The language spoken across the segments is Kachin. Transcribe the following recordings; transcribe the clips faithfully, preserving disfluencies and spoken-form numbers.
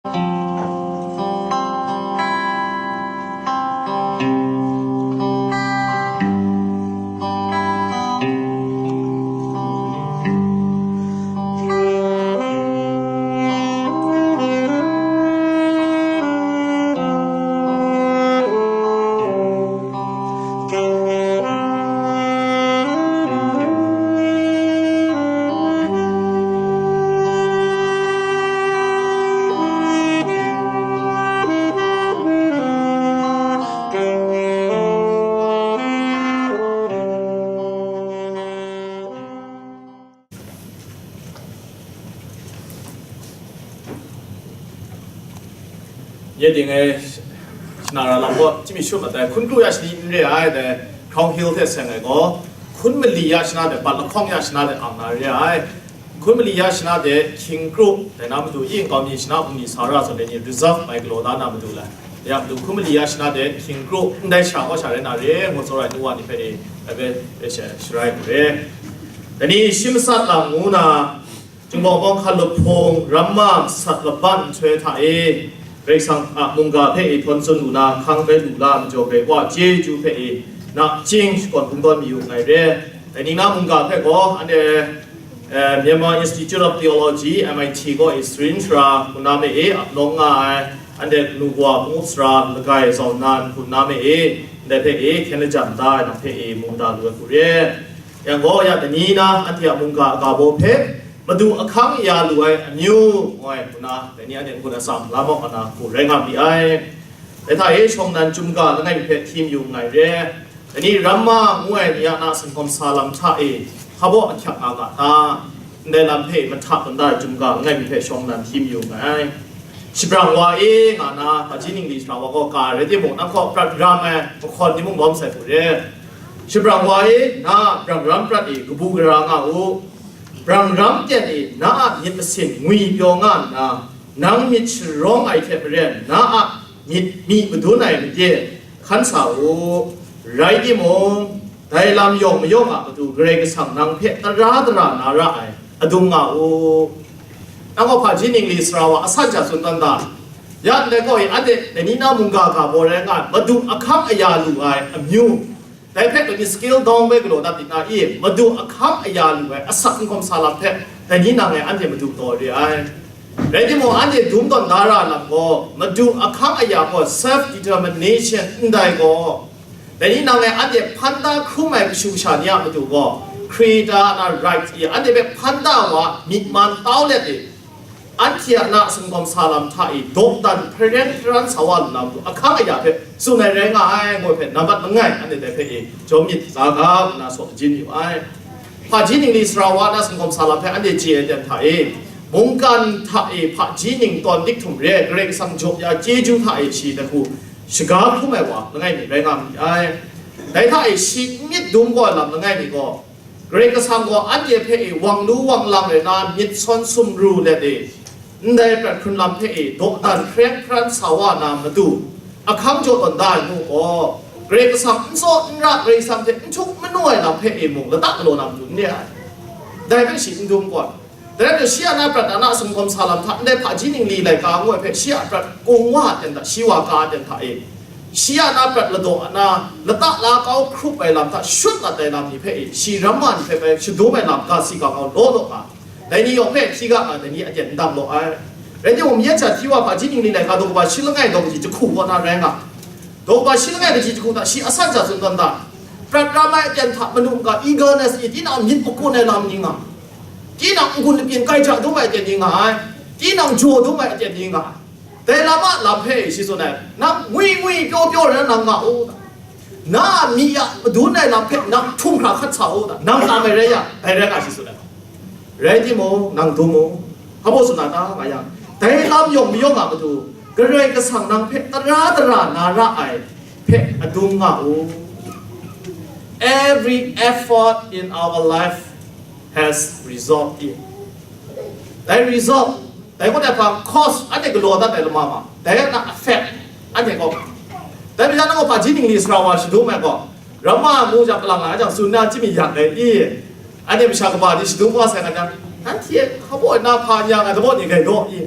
Ye ting e, shana ra lam gaw, chyami shut mat ai, hkun kru ya shani n re ai, dai, Crown Hill hte seng ai gaw, hkun mali ya shana de, bat lahkawng ya shana de, ang na re ai. Hkun mali ya shana de, hkying kru, dai na matu, yin kau mi shana bungli sa ra zawn de ni, reserve mai galaw da na matu la. Ya matu, hkun mali ya shana de, hkying kru, ndai sha gaw sha rai na re, ngu tsawra ai nu wa ni hpe e, ai hpe, e she, sharai mu re. Dai ni, shi masat lam ngu na, Jinghpaw Bawng hkan lup hpung, ramma sat laban nhtoi hta e, Karai Kasang a mungga hpe e htawn tsun lu na, hkang bai lu la, majaw bai wa, chyeju hpe e, nachying shakawn kungdawn mayu nngai re. Dai ni na mungga hpe gaw, anhte, eh, Myanmar Institute of Theology, M I T gaw e, Srin Sara hku na me e, ap nawng nga ai, anhte kanu kawa hpung up sara, lagai zau nan hku na me e, ndai hpe e, hkyen lajan da ai, nang hpe e, mungda lu ai hku re. Yang gaw, ya dai ni na, anhte a mungga a ga baw hpe, Madu ahkang ya lu ai amyu, ngu ai hku na, dai ni anhte n-gun atsam la maw, ana hku rai nga mi ai. Dai hta e shawng nnan chyum ga langai mi hpe hti mayu nngai re. Dai ni ramma ngu ai ni a na singkawm sa lam hta e, hpa baw ahkyak nga ga ta? Ndai lam hpe mahta mada ai chyum ga langai mi hpe shawng nnan hti mayu nngai. Shabrang wa e, nga na, hpaji ningli shara wa gaw ga rai timung, nang hkaw prat ram ai mahkawn ni mung lawm sai hku re. Shabrang wa e, na a brang ram prat e kabu gara nga u. Brang ram ten e na a myit masin ngwi pyaw nga nna, nang myit sharawng ai hte maren na a myit myi madun ai made hkan sa u. Rai timung, dai lam yawng mayawng a matu Karai Kasang nang hpe tara dara na ra ai, adung nga u. Nang gaw hpaji ningli sara wa asan sha tsun tawn da. Ya ndai gaw e, anhte dai ni na mungga ga baw rai nga ai, Madu ahkang aya lu ai amyu, dai hpe dai ni scale down bai galaw dat myit na i? Madu ahkang aya lu ai asak n hkawm sa lam hpe, dai ni nang e anhte madu taw re ai. Rai timung, anhte dum tawn da ra lam gaw, Madu ahkang aya gaw self determination ndai gaw, dai ni nang e anhte hpan da hkrum ai kashu kasha ni a matu gaw, Creator na right i anhte hpe hpan da wa myit man tau let i, anhte a na singkawm sa lam hta e dawdan hparen hparan sa wa lu na matu ahkang aya hpe tsun ai rai nga ai, ngu ai hpe nambat langai anhte dai hpe e jawm myit la ga nna saw majin yu ai. Hpaji ningli sara wa na singkawm sa lam hpe anhte chye ai ten hta e, mungkan hta e hpaji ning tawn dik htum re ai Karai Kasang jaw ya chyeju hta e shi dai hku shaga hkrum ai wa langai mi rai nga mi ai. Dai hta e shi n myit dum gaw ai lam langai mi gaw, Karai Kasang gaw anhte hpe e wang lu wang lang rai na myit sawn sumru let e, ndai prat hkrun lam hpe e dawdan hpreng hpran sa wa na matu, ahkang jaw tawn da ai mu gaw, Karai Kasang n tsaw n ra, Karai Kasang hte n htuk manu ai lam hpe e mung lata galaw na matu n re ai. Dai hpe shi n dum gaw, dai rai shi a na prat a na singkawm sa lam hta ndai hpaji ningli laika ngu ai hpe shi a prat kung wa ai ten hta, shi wa ka ai ten hta e, shi a na prat ladaw a na lata la kau hkrup ai lam hta shut mat ai lam ni hpe e, shi ramma ni hpe bai shadum ai lam ga si ga ngau law law nga, dai ni yawng hpe hti ga nga, dai ni aten n dang law ai. Rai timung, mayan sha hti wa hpaji ningli laika daw kaba shi langai daw kaji jahku kaw na rai nga, daw kaba shi langai kaji jahku hta shi asan sha tsun tawn da. Prat ram ai aten hta manu n ga, eagerness i, tinang myit makun ai lam ni nga, tinang n-gun labyin kai ja dum ai aten ni nga ai, tinang jaw dum ai aten ni nga ai. Dai lam a lam hpe shi tsun ai, nang ngwi ngwi pyaw pyaw rai na nang nga u, na a myi a madun ai lam hpe nang htum hkra hkat sa u, nang tam ai rai yang, dai rai nga shi tsun ai. Rai timung, nang dum u, hpa baw tsun na ta nga yang, dai lam yawng mayawng a matu, Karai Kasang nang hpe tara dara na ra ai hpe adung nga u. Every effort in our life has result in. Dai result, dai gaw dai hpang cause, anhte galaw dat ai lama ma, dai na effect, anhte gaw. Dai pyi na gaw hpaji ningli sara wa shadum ai gaw, ramma ngu jang, kalang nga jang, tsun na chyami yak ai i? Anhte masha kaba ni shadum wa sai nga jang, anhte hpa baw na hpa ya nga, dabaw ni gai daw i?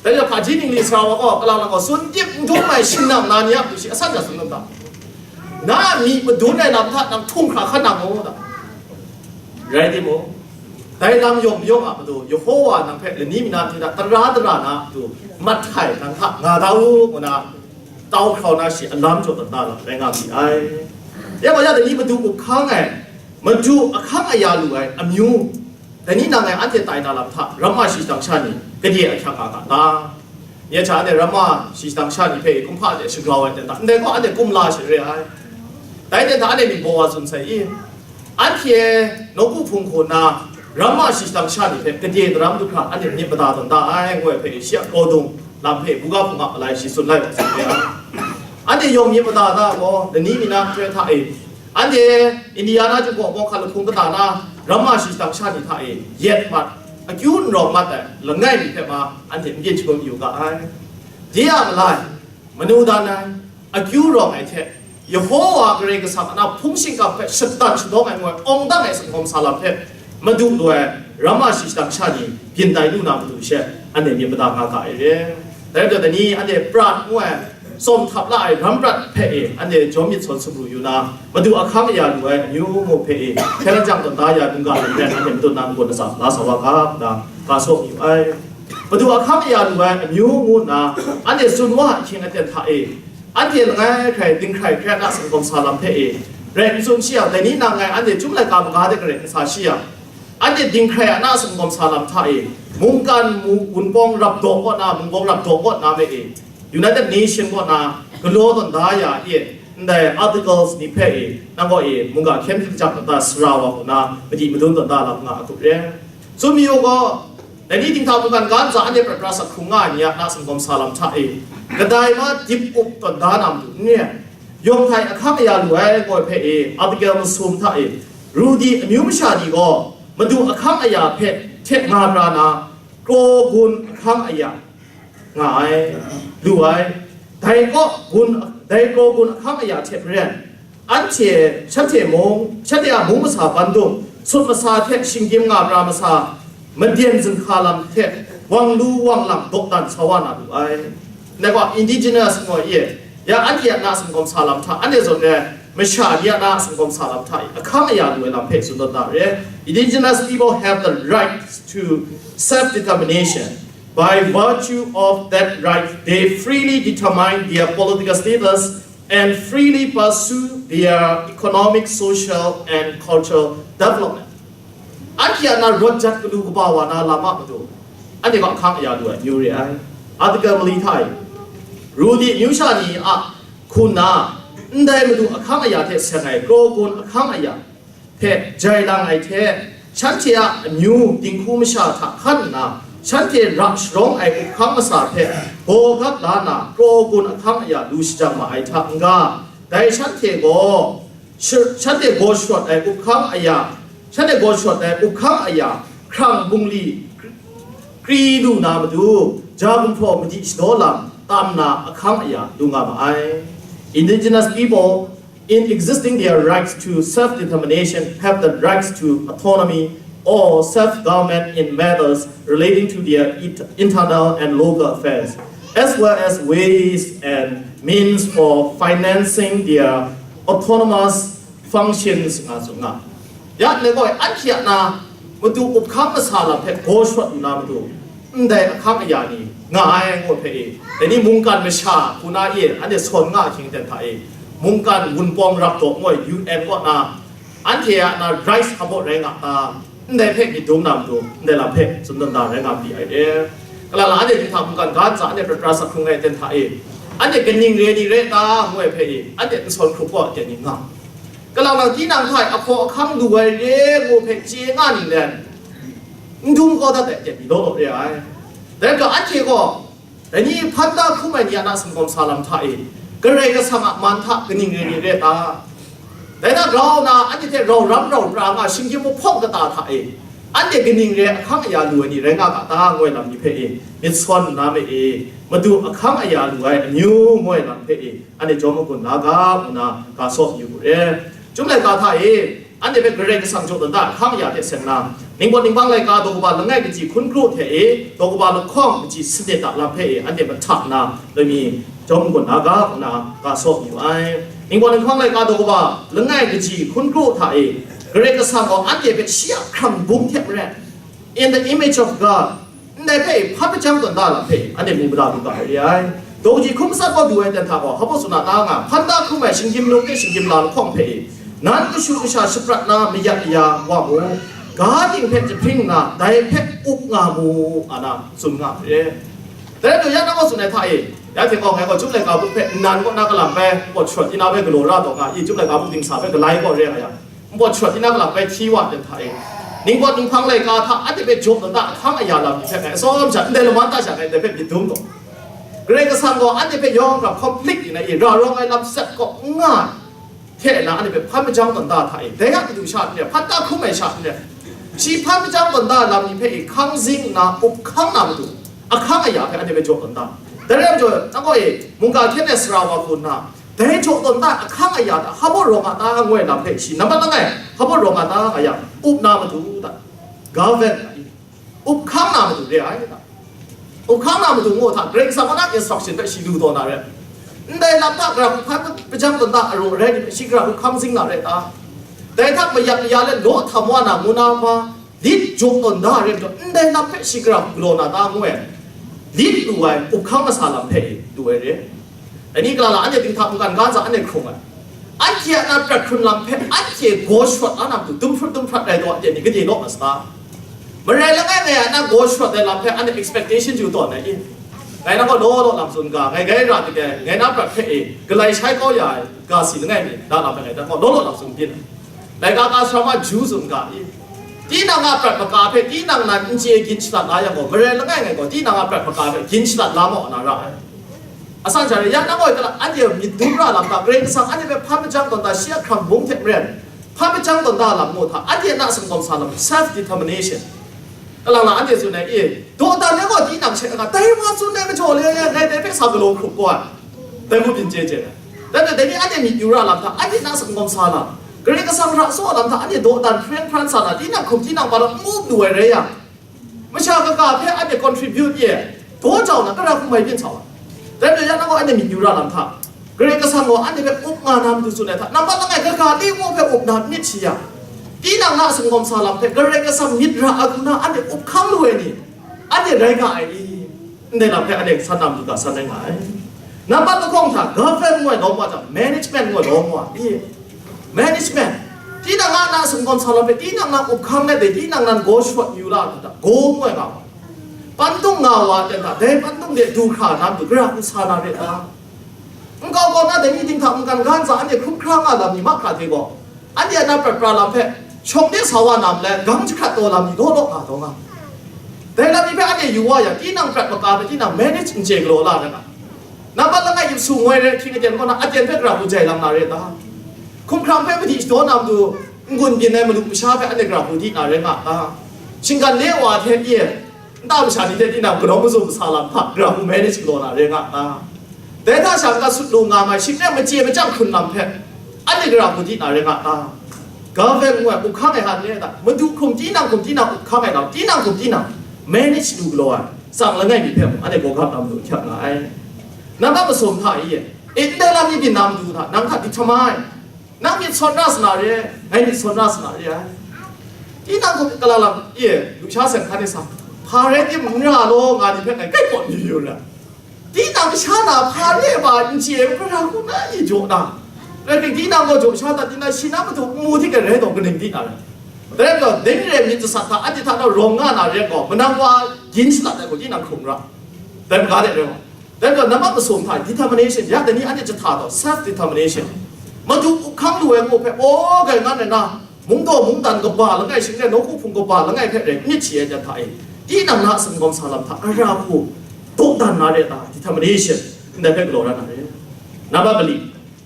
Dai hpaji ningli sara wa gaw, kalang lang gaw, sun dip n dum ai shingnang na ni a matu shi asan sha tsun lu ga. Na a myi madun ai lam hta nang htung hkra hkan nang mu, da. Rai timung, dai lam yawng mayawng a matu, Yehowa nang hpe lani mi na hte hta tara dara na a matu, mat htai nang hta nga da u, ngu na, tau hkrau na shi alam jaw tawn da lam rai nga mi ai. Ya gaw ya, dai ni madu up hkang ai, madu ahkang aya lu ai amyu, dai ni nang ngai anhte tai na lam hta, ramma shi shadang sha ni gade ahkyak nga ga ta? Ya hta anhte ramma shi shadang sha ni hpe kumhpa hte shagrau ai ten hta, ndai gaw anhte kumla she re ai. Dai ten hta anhte myit baw wa tsun sai i? Anhte nawku hpung hku na ramma shi shadang sha ni hpe gade daram du hkra anhte myit mada tawn da ai, ngu ai hpe shi a kraw dung lam hpe buga hpung a malai shi tsun lai wa sai re ai. Anhte yawng myit mada da gaw, lani mi na nhtoi hta e, anhte Indiana Chyum gaw bawng hkan lahkung kata na ramma shi shadang sha ni hta e yet mat, akyu n rawng mat ai langai mi hpe ma anhte n byin shangun yu ga ai. De a malai, manu dan ai, akyu rawng ai hte, Yehowa Karai Kasang a na hpung shingkang hpe shatan shadawng ai ngu ai, awng dang ai singkawm sa lam hpe madu lu ai ramma shi shadang sha ni byin tai lu na matu she, anhte myit mada nga ga ai re. Dai rai taw, dai ni anhte prat ngu ai, tsawm htap la ai ram prat hpe e, anhte jawm myit sawn sumru yu na, madu ahkang aya lu ai amyu mu hpe e, hkyen jang tawn da ya mungga lam ren anhte madun na n-gun atsam la sa wa ga, nna ga saw mayu ai. Madu ahkang aya lu ai amyu ngu nna, anhte tsun wa ahkying aten hta e, anhte langai hkrai dinghkrai hkrai na singkawm sa lam hpe e, rai n tsun shi yang, dai ni nang ngai anhte chyum laika maga de garai n sa shi yang, anhte dinghkrai a na singkawm sa lam hta e, mungkan mu wunpawng rap daw kaw na, mungpawng rap daw kaw na me e, United Nation kaw na galaw tawn da ya e, ndai articles ni hpe e, nang gaw e, mungga hkyen hpyi jang tawn da sara wa hku na, madi madun tawn da lam nga a gup re. Tsun mi u gaw, dai ni dinghta mungkan ga ntsa anhte prat pra sak hkrung nga ai ni a na singkawm sa lam hta e, kadai ma dip up tawn da na matu n re ai. Yawng htai ahkang aya lu ai gaw hpe e, article masum hta e, Rudy amyu masha ni gaw madu ahkang aya hpe hte nga pra na, kraw gun ahkang aya nga ai, lu ai. Dai kaw gun, dai kraw gun ahkang aya hte maren, anhte, shanhte mung, shanhte a mung masa bandum, sut masa hte shinggyim nga pra masa, maden zinhka lam hte wang lu wang lang dawdan sa wa na lu ai. Ndai gaw indigenous ngu ai e, ya anhte a na singkawm sa lam hta, anhte zawn re, masha ni a na singkawm sa lam hta e, ahkang aya lu ai lam hpe tsun tawn da re. Indigenous people have the right to self-determination. By virtue of that right, they freely determine their political status and freely pursue their economic, social, and cultural development. Anhte a na rawt jat galu kaba wa na lam a matu, anhte gaw ahkang aya lu ai amyu re ai. Article mali hta e, Rudy amyu sha ni a hku na, ndai madu ahkang aya hte seng ai kraw gun ahkang aya hpe jai lang ai hte, shanhte a amyu dinghku masha hta hkan nna, shanhte ra sharawng ai up hkang masa hpe gaw gap la na, kraw gun ahkang aya lu shajang ma ai hta n-ga, dai shanhte gaw, sh-, shanhte gaw sharawt ai up hkang aya, shanhte gaw sharawt ai up hkang aya hkrang bungli kri lu na matu, ja gumhpraw madi shadaw lam tam na ahkang aya lu nga ma ai. Indigenous people, in existing their rights to self-determination, have the rights to autonomy or self-government in matters relating to their it-, internal and local affairs, as well as ways and means for financing their autonomous functions, nga tsun nga. Ya, le gaw, anhte a na matu up hkang masa lam hpe gaw shawt nna matu, ndai ahkang aya ni nga ai ngu hpe e, dai ni mungkan masha hku na e, anhte sawn nga ahkying ten hta e, mungkan wunpawng rap daw ngu ai U N kaw na, anhte a na rights hpa rai nga ta, ndai hpe myit dum na matu, ndai lam hpe tsun tawn da rai nga pyi ai e. Kalang lang anhte dinghta mungkan ga ntsa anhte prat pra sak hkrung ai ten hta e, anhte kaning re ni re ta ngu ai hpe e, anhte n sawn hkrup gaw, anhte ni nga. Kalang lang tinang hta e ahkaw ahkang lu ai re ngu hpe chye nga ning len, n dum kau dat ai aten ni law law re ai. Dai hta anhte gaw, dai ni hpan da hkrum ai ni a na singkawm sa lam hta e, Karai Kasang a man hta kaning re ni re ta? Dai hta grau na anhte hte rau ram rau pra nga shinggyim mahpawng kata hta e, anhte kaning re ahkang aya lu ai ni rai nga ga ta, ngu ai lam ni hpe e, myit sawn nna me e, madu ahkang aya lu ai amyu ngu ai lam hpe e, anhte jawm magun la ga, ngu na ga saw yu wu re. Chyum laika hta e, anhte hpe Karai Kasang jaw dan da, ahkang aya hte seng na, Ningpawt Ninghpang laika daw kaba langai kaji hkun kru hte e, daw kaba lahkawng kaji sanit a lam hpe e, anhte mahta nna loi mi jawm gun na ga, nna ga saw mayu ai. Ningpawt Ninghpang laika daw kaba langai kaji hkun kru hta e, Karai Kasang gaw anhte hpe shi a hkrang bung hte maren, in the image of God, ndai hpe hpa hpajang tawn da lam hpe anhte mu mada lu ga ai re ai. Daw kaji hkun matsat gaw du ai ten hta gaw, hpa baw tsun a ta nga, hpan da hkrum ai shinggyim num hte shinggyim la lahkawng hpe e, nan kashu kasha shaprat na mayat maya wa mu, ga ting hpe jahpring nna, dai hpe up nga mu, a na tsun nga ai re. Dai rai yang, ya nang gaw tsun ai hta e, ya hte gaw ngai gaw Chyum laika buk hpe nnan kaw na kalam bai npawt sharawt di na bai galaw ra taw nga i, Chyum laika buk dingsa bai galai gaw re nga yang, npawt sharawt di na kalam bai hti wa ai hta e, Ningpawt Ninghpang laika hta anhte hpe jaw tawn da ahkang aya lam ni hpe ngai atsawm sha ndai laman ta sha ngai ndai hpe myit dum gaw, Karai Kasang gaw anhte hpe yawng hkra complete yu na i, ra rawng ai lam sat kaw n nga ai hte na, anhte hpe hpan hpajang tawn da hta e, dai a matu sha n re, hpan da hkrum ai sha n re, shi hpan hpajang tawn da lam ni hpe e hkang zing nna up hkang na matu, ahkang aya hpe anhte hpe jaw tawn da. Dai rai majaw, nang gaw e, mungga hkyen ai sara wa hku nna, dai jaw tawn da ahkang aya hta hpa baw rawng a ta ngu ai lam hpe shi nambat langai hpa baw rawng a ta nga yang, up na matu hta, govern na i, up hkang na matu re ai hta, up hkang na matu ngu hta, Karai Kasang kaw na instruction hpe shi lu taw na re. Ndai lam hta gara hku hpan hpajang tawn da araw arai ni hpe shi gara hku hkang zing na re ta? Dai hta mayat maya let law htam wa na ngu na ma, lit jaw tawn da ai rai majaw, ndai lam hpe shi gara hku galaw na ta ngu ai, lit lu ai, up hkang masa lam hpe lu ai re. Dai ni kala la, anhte dinghta mungkan ga ntsa anhte hkrung ai. Anhte a na prat hkrun lam hpe anhte gaw sharawt la na matu, dum hprut dum hprat rai taw, anhte ni gade law ma sata? Marai langai ngai a na gaw sharawt ai lam hpe anhte expectation yu tawn ai i? Ngai nang gaw law law lam tsun ga, ngai gai ra dage, ngai na prat hpe e galai shai kau ya ai ga si langai mi, na lam hpe ngai nang gaw law law lam tsun byin ai. Laika ka sara ma ju tsun ga i? Tinang a prat maka hpe tinang nan n chye gin shalat la yang gaw, marai langai ngai gaw tinang a prat maka hpe gin shalat la maw na ra ai. Asan sha re, ya nang gaw kala anhte myit dum ra lam hta, Karai Kasang anhte hpe hpa hpajang tawn da shi a hkrang bung hte maren, hpa hpajang tawn da lam ngu hta, anhte na singkawm sa lam, self determination. Kalang na anhte tsun ai, e, dawdan ai gaw tinang she nga, dai wa tsun ai majaw le, ngai dai hpe sa galaw hkrup kau ai, dai hku byin chye chye ai. Dan dai ni anhte myit yu ra lam hta, anhte na singkawm sa lam, Karai Kasang hkra tsaw lam hta, anhte dawdan hpren hpran sa na, tinang hkum tinang pa lam n up lu ai rai yang, masha kaga hpe anhte contribute ye, daw jau na, kara hku mai byin sa wa. Dai rai yang, nang gaw anhte myit yu ra lam hta, Karai Kasang gaw anhte hpe up nga na matu tsun ai hta, nambat langai kaga le ngu hpe up na myit shi yang, tinang na singkawm sa lam hpe Karai Kasang myit ra a hku na anhte up hkang lu ai ni, anhte rai nga ai i? Ndai lam hpe anhte san na matu ga san rai nga ai. Nambat lahkawng hta, govern ngu ai lawm wa jang, management ngu ai lawm wa i? Management. Tinang a na singkawm sa lam hpe, tinang na up hkang let ai, tinang nan gaw sharawt yu la ai hta, gaw ngu ai nga wa. Pantung nga wa ten hta, dai pantung de du hkra na matu, gara hku sa na re ta? Nkau kau na dai ni dinghta mungkan ga ntsa anhte hkrup hkra nga lam ni mahkra hte gaw, anhte a na prat pra lam hpe, shawng de sa wa na malai, gang jahkrat taw lam ni law law nga taw nga. Dai lam ni hpe anhte yu wa yang, tinang prat maka hpe tinang manage n chye galaw la ai nga. Nambat langai yip su ngoi rai hkying aten kaw na, aten hpe gara hku jai lang na re ta? Hkumhkrang hpe madi shadaw na matu, n-gun byin ai malu masha hpe anhte gara hku di na rai nga ta? Shinggan le wa hte pyi, nta masha ni hte tinang kanaw mazum masa lam hta, gara hku manage galaw na rai nga ta? Dai hta sha n-gat sut lu nga mai, shing n rai, machye machyang hkrun lam hpe, anhte gara hku di na rai nga ta? Govern ngu ai, up hkang ai hkan re ai hta? Madu hkum tinang hkum tinang up hkang ai lam, tinang hkum tinang manage lu galaw ai, tsang langai mi hpe mung anhte gawgap na matu hkyak nga ai. Nambat masum hta i, e, ndai lam ni byin na matu hta, nang hta di htam ai. Nang myit sawn ra sa na re, ngai myit sawn ra sa na re ai. Tinang hkum kala lam, e, lusha seng hkan e sa, hpa rai tim n ra law nga ni hpe ngai kai pawt yu yu ra. Tinang sha na hpa re ai hpa n chye ai, hpa ra hku na i jaw na? Rai tim, tinang gaw jaw sha dat, tinang shi na matu n mu hte rai taw, kaning di na rai? Dai gaw, dai re myit jasat hta, anhte hta na rawng nga na re gaw, manang wa gin shalat ai gaw, tinang hkrung ra. Dai maga de rai gaw. Dai gaw, nambat masum hta, determination, ya dai ni anhte jahta gaw, self determination. Madu up hkang lu ai gaw hpe, aw, gai ngan ai na, mungdaw mungdan kaba langai shing rai, nawku hpung kaba langai hpe rai, myit shi ai jan hta e, tinang na a singkawm sa lam hta, gara hku dawdan na re ta? Determination, ndai hpe galaw ra na re. Nambat mali,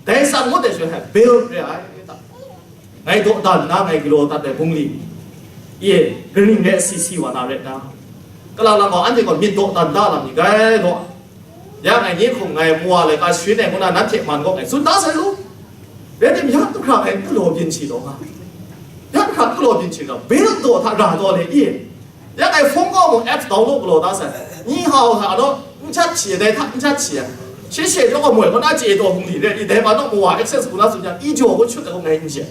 dai san ngut ai shaloi hpe, build re ai ta? Ngai dawdan nna ngai galaw dat ai bungli, e, kaning rai si si wa na re na? Kalang lang gaw, anhte gaw myit dawdan da lam ni gai law, ya ngai ni hkum ngai mawa laika sharin ai ngu na, nanhte man gaw ngai tsun da sai lu. Rai tim, ya du hkra ngai galaw byin shi law nga, ya du hkra Law din ching ga, build daw hta ra daw le i. Ya kai phone kaw mung apps download galaw da sai. Ni hao hta law, n chat shi, dai hta n chat shi. Shi she daw moi, kaw na chye daw hung li re, i dai ma naw mawa access ku na tsun yang, i jaw kaw chut ai kaw ngai n chye.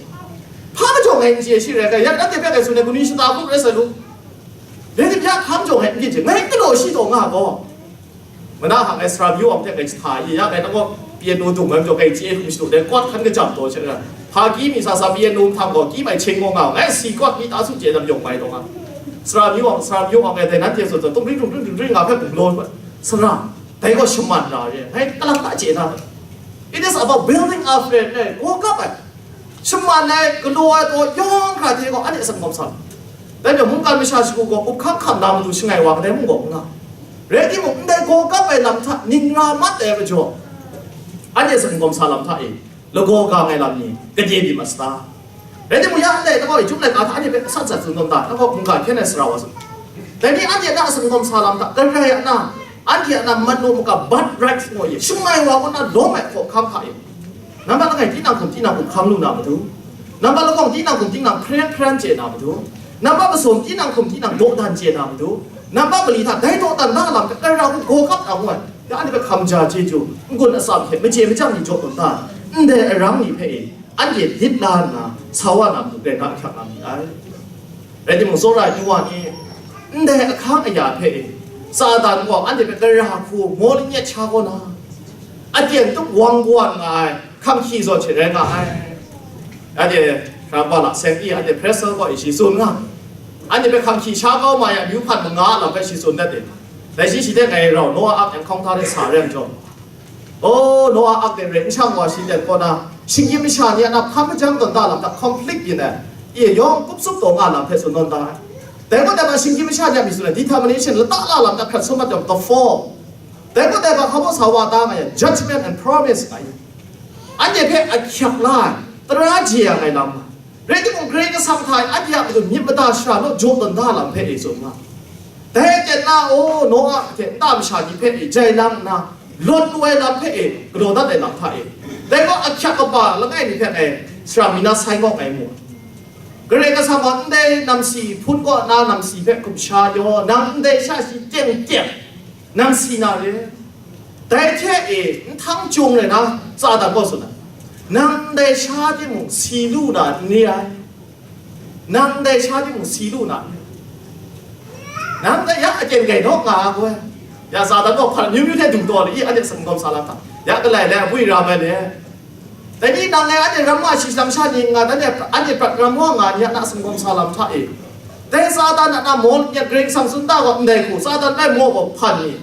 Hpa majaw ngai n chye shi rai kai, ya nanhte hpe kai tsun ai, kaning shata hku rai sai lu. Dai ni bya hpa majaw ngai n chye, ngai galaw shi daw nga gaw. Mana hang ai sara myu awng hte ngai jahta i, ya ngai nang gaw piano dung ai majaw, ngai chye hkum shadu, dai kawt hkan kachyam taw she ra. Hpa ki mi sa sa piano hpang gaw, ki mai cheng gaw nga, ngai si kawt mi ta su chye lam yawng mai taw nga. Sara myu awng, sara myu awng ai dai nanhte tsun tsun, tumring tumring tumring nga hpe gumlaw, sara, dai gaw shaman ra re, ngai kalang ta chye na. It is about building up faith, eh, gaw kap ai. Shaman ai, galaw ai taw yawng hkra hte gaw, anhte a sanggawm sa. Dai majaw, mungkan masha shagu gaw, up hkam hkam na matu shangai wa kadai mung gaw n nga. Rai timung, ndai gaw kap ai lam hta ning ra mat ai majaw, anhte a sanggawm sa lam hta e, lagaw ga ai lam ni, gade byin mat sata. Rai timung, ya ndai, na gaw, i chyum laika hta anhte hpe atsat tsat tsun tawn ta, na gaw, mungkan hkyen ai sara wa tsun. Dai ni anhte a na a sanggawm sa lam hta, karai a na, anhte a na man lu maka, birthright ngu e, shangai wa kaw na lawm ai hkawhkam hta e. Nambat langai tinang hkum tinang up hkam lu na matu, nambat lahkawng tinang hkum tinang hpren hpren chye na matu, nambat masum tinang hkum tinang dawdan chye na matu, nambat mali hta dai dawdan na lam hpe karai ra hku gaw kap na ngu ai, ya anhte hpe hkam ja chyeju, n-gun atsam hte machye machyang ni jaw tawn da, ndai arang ni hpe e, anhte lit la nna sa wa na matu, Karai na ahkyak nga mi ai. Rai timung, tsawra ai nu wa ni, ndai ahkang aya hpe e, Satan gaw anhte hpe gara hku maw lanyet sha kaw na, aten tup wang kawan nga ai, hkam hkyi zawn she rai nga ai. Anhte Hkarampa la seng i, anhte Presto gaw e shi tsun nga, anhte hpe hkam hkyi sha kau ma ya, myu hpan manga a lam hpe shi tsun dat e. Dai shi shi hte ngai rau Noa ak encounter de sa re ai majaw, O, Noa ak de ren shang wa shi let kaw na, shinggyim masha ni a na hpa majang tawn da lam hta conflict yin ai, e yawng kup tsup taw nga lam hpe tsun nawn da ai. Dai gaw dai ba shinggyim masha ni a myit tsun ai determination lata la lam hta hkrat sum mat jang, the fall. Dai gaw dai ba hpa baw sa wa ta nga yang, judgment and promise nga yang, anhte hpe ahkyak la ai, tara je yang ai lam nga. Rai timung, Karai Kasang hta e anhte a matu myit mada shara naw jaw tawn da lam hpe e tsun nga. Dai aten na, o, Noa hte nta masha ni hpe e jai lang nna, lawt lu ai lam hpe e galaw dat ai lam hta e, dai gaw ahkyak kaba langai mi hpe ngai sara mi na sai ngawk ngai mu ai. Karai Kasang gaw ndai namsi hpun kaw na namsi hpe hkum sha yaw, nang ndai sha shi teng teng nang si na re. Dai hte e nhtang chyung rai na, Satan gaw tsun ai, nang ndai sha timung si lu na n re ai. Nang ndai sha timung si lu na n re. Nang ndai ya aten gai nawk nga ai gaw, ya Satan gaw hpan amyu myu hte du taw ai, i, anhte sanggawm sa lam hta, ya galai le, bwi ram ai le. Dai ni nang e anhte ram wa shi lam sha ni nga, anhte, anhte prat ram wa nga ni a na sanggawm sa lam hta e, dai Satan a na maw lanyet Karai Kasang tsun ta gaw ndai hku, Satan rai maw gaw hpan ni,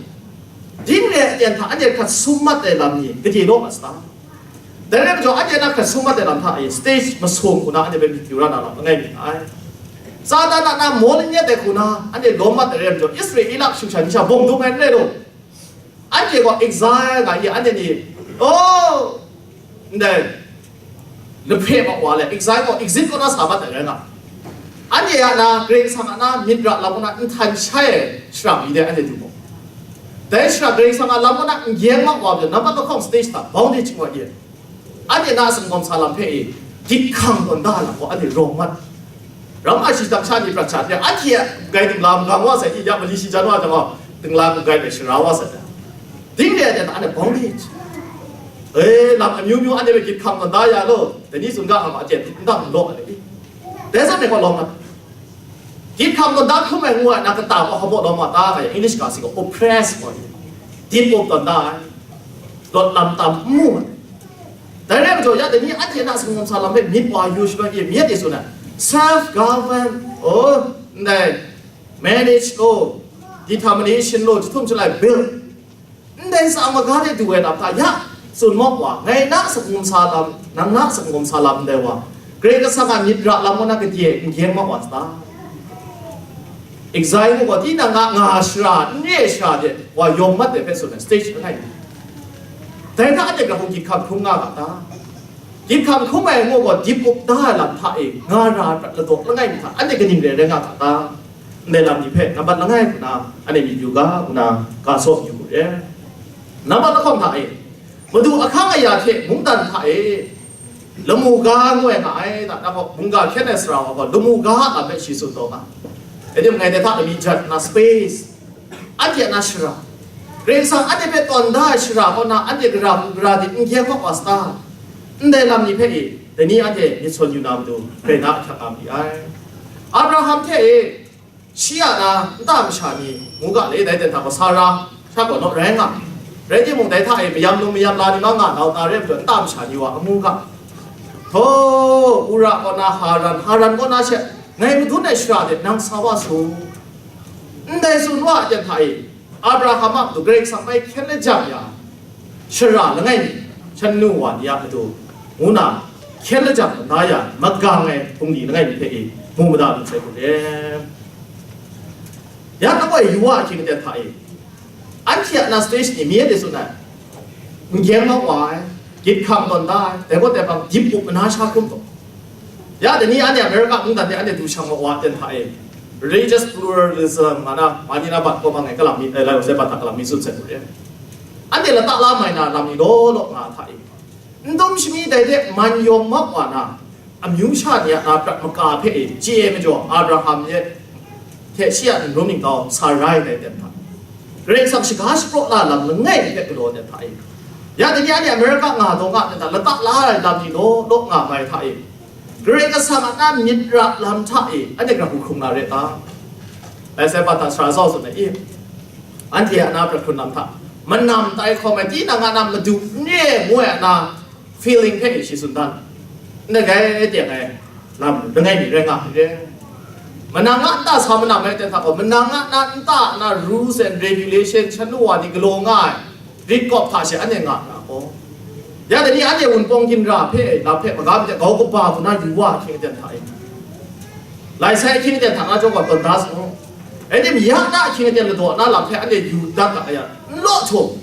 ding re ai aten hta anhte hkrat sum mat ai lam ni gade law mat sata? Dai rai majaw, anhte na hkrat sum mat ai lam hta e, stage masum hku na anhte hpe myit yu ra na lam langai mi nga ai. Satan a na maw lanyet ai hku na anhte lawm mat ai rai majaw, Israela sumsha ni sha bawng dung ai n rai law. Anhte gaw exile nga i, anhte ni, oh, ndai, lahpe mak wa le, exile gaw, exit kaw na sa mat ai rai nga. Anhte a na, Karai Kasang a na, myit ra lam kaw na, nhtan shai ai shara mi de anhte du mu. Dai shara Karai Kasang a lam kaw na, n gyeng mak wa majaw, nambat lahkawng stage hta, boundary ching wa ye. Anhte na a sanggawm sa lam hpe e, gyit hkang tawn da lam gaw, anhte rawng mat. Ram a shi dang sha ni prat sha hte, anhte a grai dingla magang wa sai, i ya mali shi jan wa jang gaw, dingla grai hpe shara wa sai. Ding re ai hte, anhte bawng ni, e, lam amyu myu anhte hpe gyit hkam tawn da ya law, dai ni tsun ga hkam a, aten n dang law ai. Dai zawn e gaw lawm ai. Gyit hkam tawn da hkrum ai ngu ai, na kata gaw hpa baw lawm wa ta, nga yang English ga si gaw oppress gaw, dip up tawn da ai, lawt lam tam n mu ai. Dai rai majaw, ya dai ni anhte na sanggawm sa lam hpe myit wa yu shaloi e, myit e tsun ai, self govern, oh, ndai, manage law, determination law, jahtum shalai build. Ndai tsa maga de du ai lam hta, ya, tsun mawk wa, ngai na sanggawm sa lam, nang na sanggawm sa lam ndai wa, Karai Kasang a myit ra lam kaw na gade n gyeng mak wa ta? Exile ngu gaw, tinang a nga shara, n re ai shara de wa yawng mat ai hpe tsun ai, stage langai mi. Dai hta anhte grau hku gyit hkam hkrum nga ga ta? Gyit hkam hkrum ai ngu gaw, dip up da ai lam hta e, nga ra ai prat ladaw langai mi hta, anhte kaning rai rai nga ga ta? Ndai lam ni hpe nambat langai hku na, anhte myit yu ga, ngu na, ga saw yu mu re. Nambat lahkawng hta e, Madu ahkang aya hte mungdan hta e, Lamu ga ngoi nga ai, da, da gaw, mungga hkyen ai sara wa gaw, lamu ga a lam hpe shi tsun taw nga. Rai timung, ngai dai hta lami jat na space, anhte a na shara, Karai Kasang anhte hpe tawn da ai shara kaw na, anhte gara hku gara de n gyeng mat wa sa ta? Ndai lam ni hpe e, dai ni anhte myit sawn yu na matu, grai na ahkyak nga ma li ai. Abraham hte e, shi a na nta masha ni ngu ga le, dai ten hta gaw Sara sha gaw naw rai nga. Rai timung, dai hta e mayam lung mayam la ni ma nga nau na re majaw, nta masha ni wa amu ga. Htaw, Ura kaw na Haran, Haran kaw na she ngai madun ai shara de nang sa wa su. Ndai tsun wa ai ten hta e, Abraham a matu Karai Kasang bai hkyen lajang ya, shara langai mi, shan nu wa ni a matu, ngu na hkyen lajang na ya, magang ai hpung ni langai mi hpe e, mu mada lu sai hku re. Ya, kabai yu wa ahkying aten hta e, anhte a na stage ni mi de tsun ai, n gyeng mat wa ai, gyit hkang tawn da ai, dai gaw dai bang dip up mana sha hkrum taw. Ya, dai ni anhte America mungdan de anhte du shang wa wa ten hta e, religious pluralism nga na, mani na bat kaw bang ai kalam mi, eh, lai wa sai bat hta kalam mi tsun sai hku re. Anhte lata la mai na lam ni law law nga hta e, n dum shami dai de man yawng mat wa na, amyu sha ni a na prat maka hpe e chye ai majaw, Abraham ye hte shi a ningrum ningtau Sarai dai ten hta, Karai Kasang shaga shapraw la lam langai mi hpe galaw ai hta e, ya, dai ni anhte America nga taw nga ten hta, lata la ai lam ni law law nga mai hta e, Karai Kasang a na myit ra lam hta e, anhte gara hku hkrung na re ta? Lai sai bat hta sara zau tsun ai, i, anhte a na prat hkrun lam hta, manam tai hkawm ai, tinang a na madu n re ngu ai a na feeling hpe shi tsun dan. Ndai gai teng ai lam langai mi rai nga ai re. Manang a nta sa manam ai ten hta gaw, manang a na nta na rules and regulation, shan nu wa ni galaw nga ai rit kawp hta she anhte nga na gaw, ya, dai ni anhte Wunpawng ginra hpe lam hpe magam de grau kaba hku na yu wa ahkying aten hta e, lai sai ahkying aten hta na chyawm gaw tawn da sa u. Rai timung, ya na ahkying aten ladaw na lam hpe anhte yu dat ga ai yang, n law htum,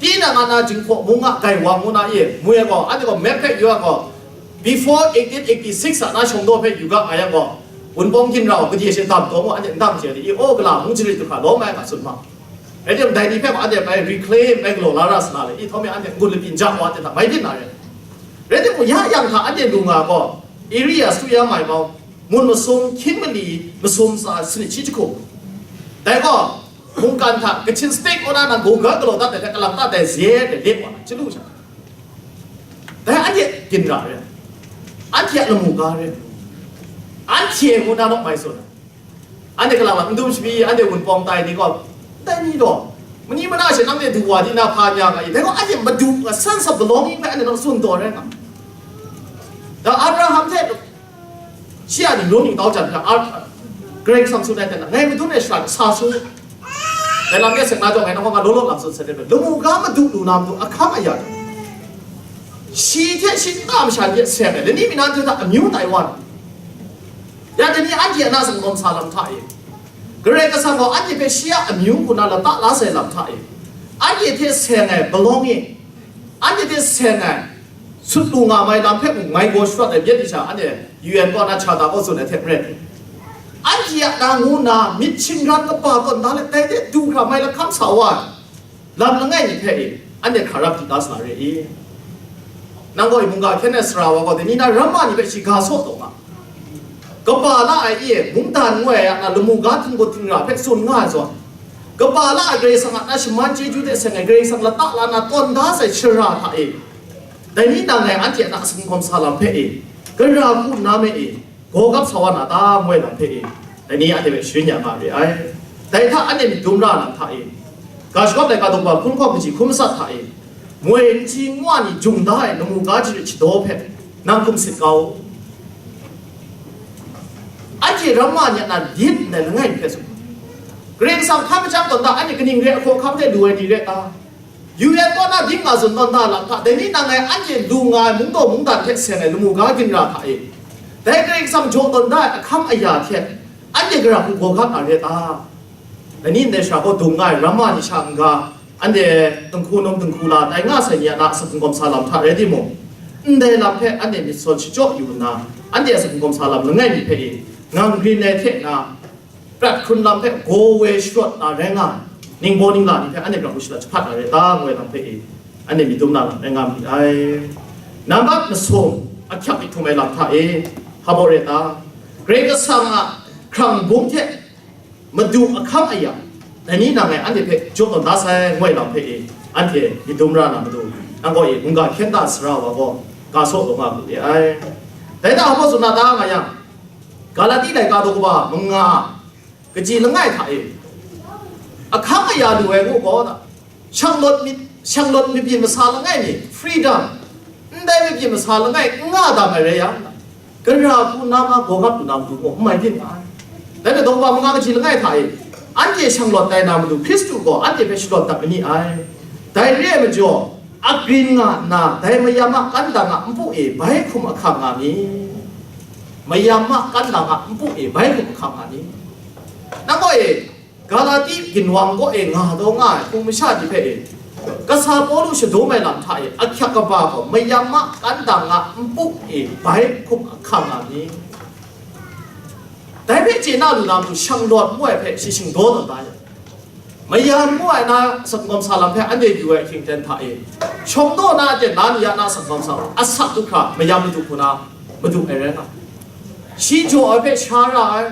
tinang a na Jinghpaw mung a Gaiwang ngu na e, mu ai gaw, anhte gaw map hpe yu ai gaw, before eighteen eighty-six a na shawng daw hpe yu ga ai yang gaw, Wunpawng ginra gaw gade she dam taw mu, anhte n dam chye ai, i, aw gala mung jarit du hkra lawm ai nga tsun ma. Rai timung, dai ni hpe gaw anhte bai reclaim, bai galaw la ra sa na le, i, htawm e anhte n-gun lapyi n ja wa, anhte hta mai byin na re. Rai timung, ya yang hta anhte lu nga gaw, area Sutya Maimau, Mun masum, Hkying mali masum tsa sanit shi jahku. Dai gaw, mungkan hta Kachin State kaw na nang Google galaw dat ai hte, kalang ta dai ze ai hte lep wa na, chyalu sha. Dai anhte ginra re, anhte a lamu ga re, anhte ngu na nawk mai tsun ai. Anhte kalang lam n dum shabi, anhte Wunpawng tai ni gaw, tai ni gaw, mani mana she nanhte du wa di na hpa nya ga i, dai gaw anhte madu a sense of belonging hpe anhte naw tsun taw rai nga. Da Abraham hte shi a ningrum ningtau jan hpe, Ar-, Karai Kasang tsun ai hte na, ngai madun ai shara sa su. Dai lam de seng na jawng, ngai nang gaw nga law law lam tsun sai de, lamu ga madu lu na matu ahkang aya, shi hte shi nta masha ni hte seng ai, lani mi na hte hta amyu tai wa na, ya, dai ni anhte a na sumgawm sa lam hta e, Karai Kasang gaw anhte hpe shi a amyu hku na lata la sai lam hta e, anhte hte seng ai belonging, anhte hte seng ai sut lu nga mai lam hpe mung mai gaw sharawt ai myit ni sha, anhte U N kaw na Charter kaw tsun ai hte maren, anhte a na ngu na myit shingran kaba tawn da let, dai de du hkra mai lahkam sa wa ai lam langai mi hpe e, anhte hkra rap di da sa na re i? Nang gaw i mungga hkyen ai sara wa gaw, dai ni na ramma ni hpe shiga saw taw nga. Kaba la ai e, mungdan ngu ai a na lamu ga htingbu htingra hpe tsun nga ai zawn, kaba la ai Karai Kasang a na shaman chyeju hte seng ai Karai Kasang lata la na tawn da sai shara hta e, dai ni nang ngai anhte a na sumgawm sa lam hpe e, gara hku nna me e, gaw gap sa wa na ta, ngu ai lam hpe e, dai ni anhte hpe sharin ya nga re ai. Dai hta anhte myit dum ra lam hta e, ga shagawp laika daw ba hkun hkawm kaji hkun matsat hta e, moi n hti n wa ni jung da ai lamu ga jarit shadaw hpe nang hkum sit kau. Anhte ramma ni a na lit ndai langai mi hpe tsun. Karai Kasang hpa machyang tawn da, anhte kaning re ai hkawhkam hte lu ai ni re ta? U N kaw na ding nga zun tawn da lam hta, dai ni nang ngai anhte lu nga ai mungdaw mungdan hte seng ai lamu ga ginra hta e, dai Karai Kasang jaw tawn da ai ahkang aya hte anhte gara hku gaw gap na re ta? Dai ni ndai shara gaw dung nga ai ramma ni sha n-ga, anhte dinghku num dinghku la tai nga sai ni a na sumgawm sa lam hta rai timung, ndai lam hpe anhte myit sawn shachyaw yu nna, anhte a sumgawm sa lam langai mi hpe e, ngang rin ai hte na, prat hkrun lam hpe gaw we sharawt na rai nga ai, ningbaw ningla ni hpe anhte prat hkrun shalat jahpat na rai ta, ngu ai lam hpe e, anhte myit dum na lam rai nga ma ai. Nambat masum, Ahkyak myit htum ai lam hta e, hpa baw re ta? Karai Kasang a hkrang bum hte madu ahkang aya, dai ni nang e anhte hpe jaw tawn da sai, ngu ai lam hpe e, anhte myit dum ra na matu, nang gaw e, mungga hkyen da sara wa gaw, ga saw taw nga hku re ai. Dai hta hpa baw tsun na ta nga yang, Galati laika daw kaba manga, kaji langai hta e, ahkang aya lu ai ngu gaw, shanglawt myit, shanglawt mabyin masa langai mi, freedom, ndai mabyin masa langai n nga dam ai rai yang, gara hku na ma, gawgap lu na matu gaw n mai byin nga ai. Dai na daw kaba manga kaji langai hta e, anhte shanglawt tai na matu Hkristu gaw anhte hpe shalawt dat ma ni ai. Dai re ai majaw, agrin nga nna, dai mayam a kandang a npu e bai hkum ahkang nga mi. Mayam a kandang a npu e bai hkum ahkang nga mi. Nang gaw e, Galati ginwang kaw e nga taw nga ai hpung masha ni hpe e, kasa Pawlu shadum ai lam hta e, ahkyak kaba gaw mayam a kandang a npu e bai hkum ahkang nga mi. Dai hpe chye na lu na matu, shanglawt ngu ai hpe shi shingdaw tawn da yang, mayam ngu ai na sangawm sa lam hpe anhte yu ai hkying ten hta e, shawng daw na aten na ni ya na sangawm sa lam, asak du hkra mayam madu hku na madu ai rai nga ai. Shi jaw ai hpe sha ra ai,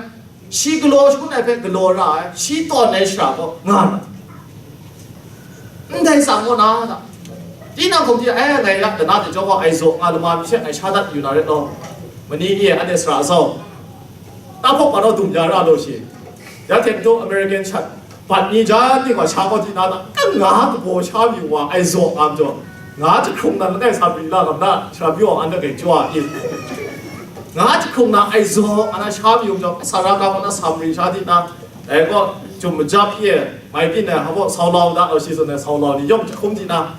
shi galaw shangun ai hpe galaw ra ai, shi tawn ai shara gaw nga ra. Ndai tsang gaw na, tinang hkum hte, eh, ngai ra dana de jaw gaw ai zaw nga lama mi she ngai sha dat yu na ret law, mani e anhte sara sau, tahpawk pa naw dum ya ra law shi, ya hte matu American shat bat ni jan ting gaw sha gaw di na ta, ka nga kabaw sha mi wa ai zaw nga majaw, nga jahkrung nan langai sa bri la lam na, sara pyi wa an da gai jaw a i? Nga jahkrung na ai zaw nga na sha mi yawng jawng, sara ga gaw na sa mari sha di na, dai gaw, jum majap ye, mai byin ai, hpa baw, sau lau da, au shi zawn ai sau lau ni yawng jahkrum di na,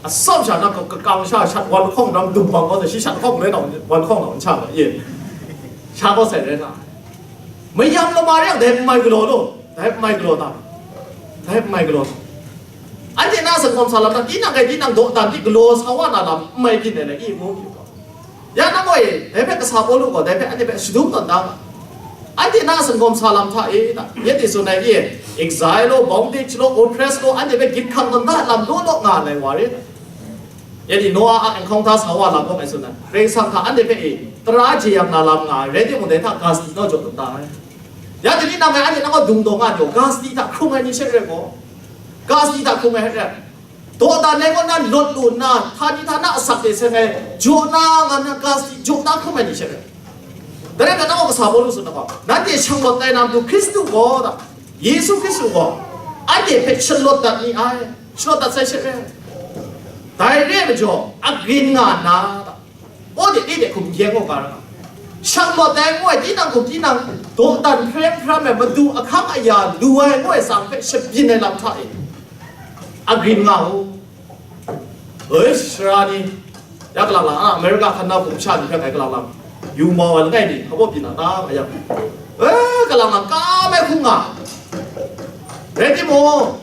atsam sha na, kakang sha, shat wan lahkawng ram dum bang gaw, shi shat lahkawng rai na, wan lahkawng na, n sha gaw, ye. Sha gaw sai rai na. Mayam lama re yang, dai n mai galaw law, dai n mai galaw ta, dai n mai galaw ta. Anhte na sangawm sa lam na, tinang kai tinang dawdan di galaw sa wa na lam, n mai byin ai na, i mu? Ya nang gaw e, dai hpe kasa Pawlu gaw, dai hpe anhte hpe shadum tawn da nga. Anhte na sangawm sa lam hta e ta, yet e tsun ai e, exile law, bondage law, oppress law, anhte hpe gyit hkang tawn da lam law law nga ai wa re ta. Yet e Noa a encounter sa wa lam gaw ngai tsun ai. Karai Kasang hta anhte hpe e, tara jeyang na lam nga ai, rai timung, dai hta ga sadi naw jaw tawn da ai. Ya dai ni nang ngai anhte nang gaw dung daw nga ai majaw, ga sadi hta hkrung ai ni she rai gaw, ga sadi hta hkrung ai rai. Dawdan ai kaw na lawt lu nna, htani htana asak de seng ai, jaw na nga na ga sadi jaw na hkrum ai ni she rai. Dai rai nna, nang gaw kasa Pawlu tsun na gaw, nanhte shanglawt tai na matu Hkristu gaw ta, Yesu Hkristu gaw, anhte hpe shalawt dat ni ai, shalawt dat sai she rai. Dai re ai majaw, agrin nga nna ta, Aw de, de, de hkum n hkyen gaw ga ra nga. Shanglawt ai ngu ai, tinang hkum tinang dawdan hpreng hpram ai, madu ahkang aya lu ai ngu ai tsang hpe shabyin ai lam hta e, agrin nga u. Oi, sara ni, ya kalang lang, a, America hkan na hkum sha ni hpe ngai kalang lang, yu mau ai langai mi, hpa baw byin na ta, nga yang, e, kalang lang, kam ai hkum nga. Rai timung,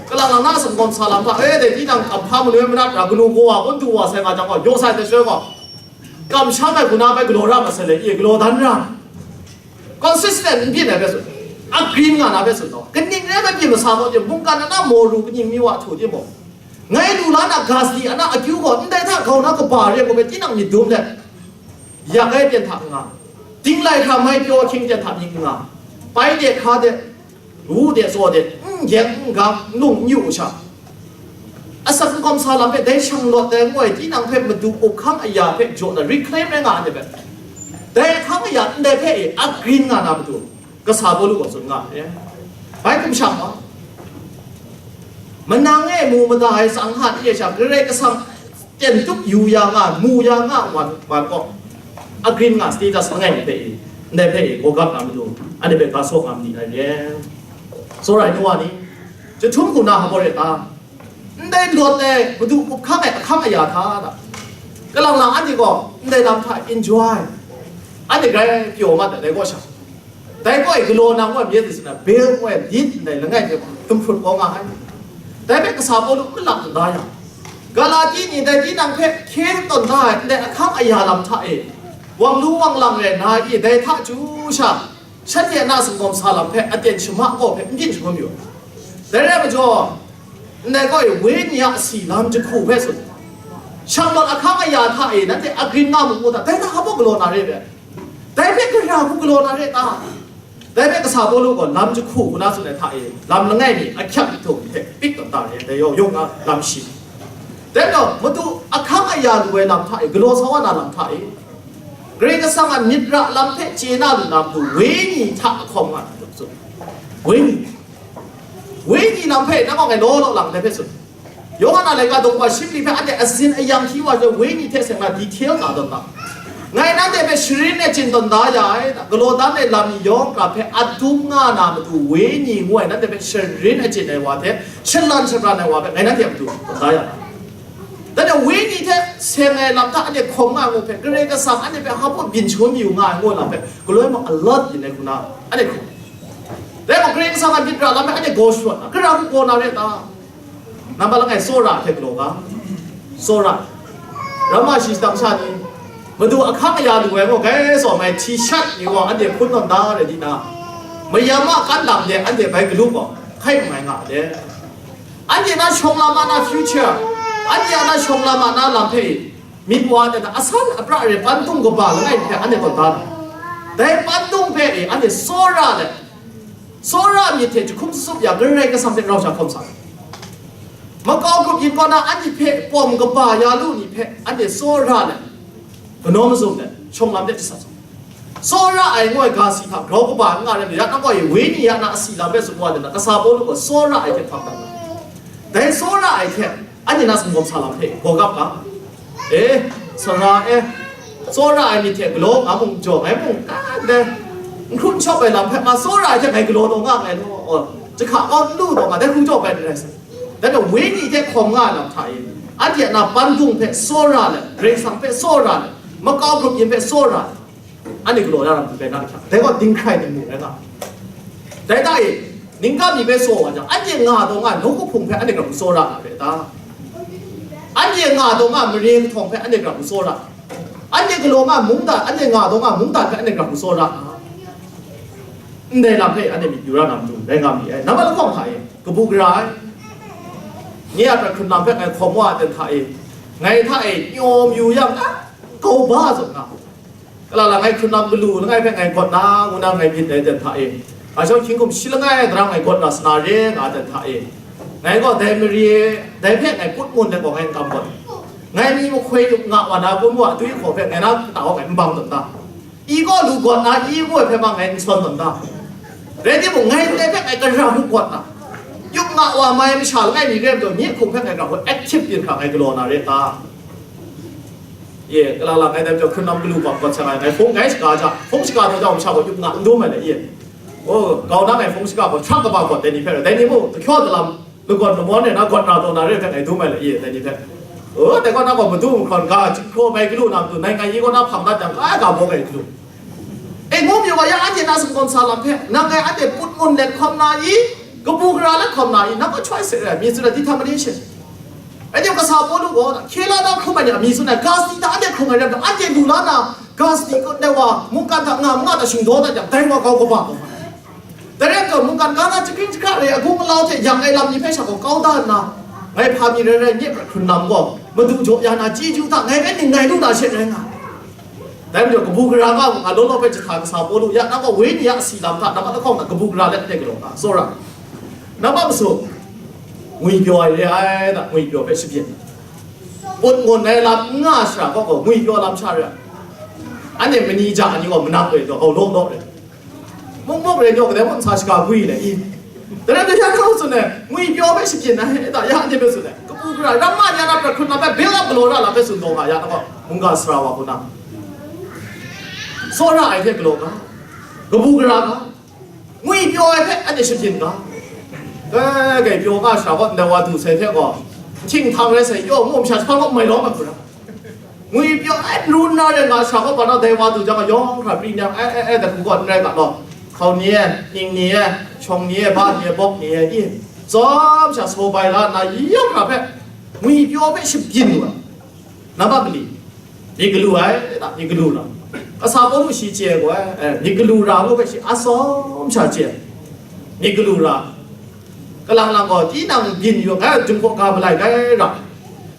kalang lang na sangawm sa lam hta, e, dai tinang kamhpa manu e manat ra, kanu kawa, kun du wa sai nga jang gaw, yaw sai hte shaloi gaw, kamsham ai hku na bai galaw ra masai le, e galaw dan ra. Consistent n byin ai hpe tsun, agrin nga na hpe tsun gaw, kaning rai nme byin masa gaw, mungkan ana maw ru kaning mi wa htu timung, ngai lu la na ga sadi ana akyu gaw, ndai hta grau na kaba re ai gaw, tinang myit dum let, yak ai pyen hta n nga, dinglai hkra mai pyaw ahkying pyen hta myit n nga, pai de hkra de, ru de tsaw de, n gyeng n gang, n lung n yu u sha, asak n kawm sa lam hpe dai shanglawt ai ngu ai, tinang hpe madu up hkang aya hpe jaw na reclaim rai nga ai hpe, dai hkang aya ndai hpe e agrin nga na matu, kasa Pawlu gaw tsun nga ai. Bai hkum shang wa, manang e mu mada ai tsang hta ni e sha, Karai Kasang ten tup yu ya nga, mu ya nga, wan, wan gaw, agrin nga status langai mi hpe i, ndai hpe i, gawgap na matu, anhte hpe ga saw nga ma ni ai re. Tsawra ai nu wa ni, chyahtum hku na hpa gaw re ta? Ndai lawt ai, madu up hkang ai ahkang aya hta da, kalang lang anhte gaw ndai lam hta enjoy, anhte grai pyaw mat ai, dai kaw sha. Dai gaw e galaw na ngu ai myit de sin na, bel ngu ai lit ndai langai hte gumhprut kau nga ai. Dai hpe kasa Pawlu malap n da yang, Galati ni dai tinang hpe hkye tawn da ai ndai ahkang aya lam hta e, wang lu wang lang rai na i, dai hta chyu sha, shanhte a na singkawm sa lam hpe aten shama gaw hpe n byin shangun yu ai. Dai rai majaw, ndai gaw e wenyi a si lam jahku hpe tsun, Shanglawt ahkang aya hta e nanhte agrin nga mu mu ta, dai hta hpa galaw na re ai? Dai hpe gara hku galaw na re ta? Dai hpe kasa Pawlu gaw lam jahku hku na tsun ai hta e, lam langai mi ahkyak myihtoi hte pik tawn ta re ai, dai yawng yawng na lam shi. Dai majaw, Madu ahkang aya lu ai lam hta e, galaw sa wa na lam hta e, Karai Kasang a myit ra lam hpe chye na lu na matu, wenyi hta ahkawm nga na tsun. Wenyi, wenyi lam hpe na gaw ngai law law lang dai hpe tsun. Yawhan a laika dawng wa shim li hpe anhte asin ayang hti wa jang, wenyi hte seng na detail na tawn ta. Ngai nanhte hpe sharin e chyin tawn da ya ai, galaw dan ai lam ni yawng hkra hpe adum nga na matu, wenyi ngu ai nanhte hpe sharin e chyin ai wa hte, shalan shabran ai wa hpe ngai nanhte a matu tawn da ya ai. Dan e wenyi hte seng ai lam hta anhte hkawm nga ai ngu hpe, Karai Kasang anhte hpe hpa byin shangun mayu nga ai ngu ai lam hpe, galoi mung alert yin ai hku na, anhte hkrum. Dai gaw Karai Kasang a myit ra lam hpe anhte gaw sharawt na, gara hku gaw na re ta? Nambat langai, tsawra hte galaw ga. Tsawra. Ramma shi shadang sha ni, Madu ahkang aya lu ai gaw, gai tsawm ai hti shat ni gaw anhte hpun tawn da rai di na, mayam a kan lam de anhte bai galu gaw, hkai n mai nga de. Anhte na shawng lam a na future, anhte a na shawng lam a na lam hpe myit wa de na, asan apra re pantung kaba langai hpe anhte tawn da na. Dai pantung hpe e anhte tsawra let, tsawra myit hte jahkum sutsup ya, Karai Kasang hte rau sha hkawm sa. Makau grup yin kaw na anhte hpe pawm kaba ya lu ni hpe anhte tsawra let, kanaw mazum let, shawng lam de jasat sa. Tsawra ai ngu ai ga si hta grau kaba n nga rai, ya na gaw e, wenyi ya na asi lam hpe tsun wa de na, kasa Pawlu gaw tsawra ai hte hkap dat na. Dai tsawra ai hte anhte na sumgawm sa lam hpe gaw gap ga. E, sara e, tsawra ai myit hte galaw nga mung jaw, ngai mung kan de, n hkrum shawp ai lam hpe ma tsawra ai hte ngai galaw taw nga nngai law, jahka kaw n lu taw nga, dai hku jaw bai n rai sa. Dai gaw wenyi hte hkawm nga ai lam hta e, anhte a na pandung hpe tsawra let, Karai Kasang hpe tsawra let, makau grup yin hpe tsawra let, anhte galaw na lam hku rai na ahkyak, dai gaw dinghkrai dingmu rai nga. Dai hta e, ningkam mi hpe tsaw wa jang, anhte nga taw nga ai nawku hpung hpe anhte gara hku tsawra na re ta? Anhte nga taw nga ai mare kahtawng hpe anhte gara hku tsawra? Anhte galaw nga ai mungdan, anhte nga taw nga ai mungdan hpe anhte gara hku tsawra? Ndai lam hpe anhte myit yu ra na matu, rai nga mi ai. Nambat lahkawng hta e, kabu gara ai. Nye a prat hkrun lam hpe ngai hkawm wa ai ten hta e, ngai hta e nyawm yu yang, a, kau ba zawn nga. Kala la ngai hkrun lam galu langai hpe ngai gawt na, ngu na ngai myit ai ten hta e, a shawng hkying hkum shi langai ai daram ngai gawt na sana re nga ai ten hta e, ngai gaw dai mare, dai hpe ngai put ngun let gaw ngai n kam gawn. Ngai mi mahkoi yup nga wa na bum wa dwi hkaw hpe ngai na kata gaw ngai n bang tawn ta? I gaw lu gawt na, i ngu ai hpe ma ngai n sawn tawn ta? Rai timung, ngai ndai hpe ngai gara hku gawt na? Yup nga wa mai masha langai mi rai majaw, nye hkum hpe ngai gara hku active byin hkra ngai galaw na re ta? Ye, kala la ngai dai majaw hkrun lam galu bang gawt sai ngai, ngai hpung ngai shaga ja, hpung shaga taw jau masha gaw yup nga n dum ai le, ye. O, kau na ngai hpung shaga gaw htrang kaba gawt dai ni hpe rai, dai ni mung, dahkyaw dalam, lagawn lamawn e na gawt na taw na re hpe ngai dum ai le, ye, dai ni hpe. O, dai kaw na gaw madu mahkrawn ga, jahkraw bai galu na matu, nai ngai yi kaw na hpang dat jang, ai ga baw ai galu. E, ngu mi wa ya, anhte na sumgawn sa lam hpe, nang ngai anhte put ngun let hkawm na i, kabu gara let hkawm na i, nang gaw choice rai, mi tsun ai determination. Anhte kasa Pawlu gaw, hkye la na hkrum ai ni a mi tsun ai, ga sadi hta anhte hkrung ai rai, anhte lu la na, ga sadi kut ai wa, mungkan hta nga ma nga ta shingdaw dat jang, dai wa kau kaba taw. Dai rai taw, mungkan ga na chyahkring chyahkra re, agung alau hte yang ai lam ni hpe sha gaw kau da nna, ngai hpa mi rai rai, nye hkrun lam gaw, madu jaw ya na chyeju hta ngai rai ning ngai lu na she rai nga. Dai majaw, kabu gara nga, nga law law hpe jahta kasa Pawlu, ya, nang gaw wenyi a si lam hta, nambat lahkawng hta kabu gara let hte galaw nga, tsawra. Nambat masum, ngwipyaw ai re ai, da, ngwipyaw hpe shabyin. Put ngun ai lam n nga shara gaw, gaw ngwipyaw lam sha re ai. Anhte mani ja ni gaw manang re, gaw law law re. Mukmuk rai jaw, kadai mung sa shaga gwi le i. Dai rai, dai ya hkau tsun ai, ngwipyaw hpe shabyin ai, da, ya, anhte hpe tsun ai. Kabu gara, ramma ni a na prat hkrun lam hpe, build up galaw ra lam hpe tsun taw nga, ya, na gaw, mungga sara wa hku na. Tsawra ai hte galaw ga, kabu gara ga, ngwipyaw ai hpe anhte shabyin ga. Gai, gai pyaw nga shara gaw, ndai wa du sai hte gaw, htinghkang rai sai, yaw, mu masha jahpa gaw mai lawm ai hku ra. Ngwipyaw ai, n ru n na rai nga shara gaw, hpa na dai wa du jang, yawng hkra pri nyang, ai, ai, ai, dat hku gaw n rai ga law. Hkau ni e, ning ni e, shawng ni e, ba ni e, bawk ni e, i, tsawm sha saw bai la nna, yawng hkra hpe, ngwipyaw hpe shabyin wa. Nambat mali, myit galu ai, da, myit galu ra. Kasa Pawlu shi chye ai gaw, eh, myit galu ra ngu hpe shi atsawm sha chye ai. Myit galu ra. Kalang lang gaw, tinang byin yu, ngai a jum hkaw ga malai gai ra.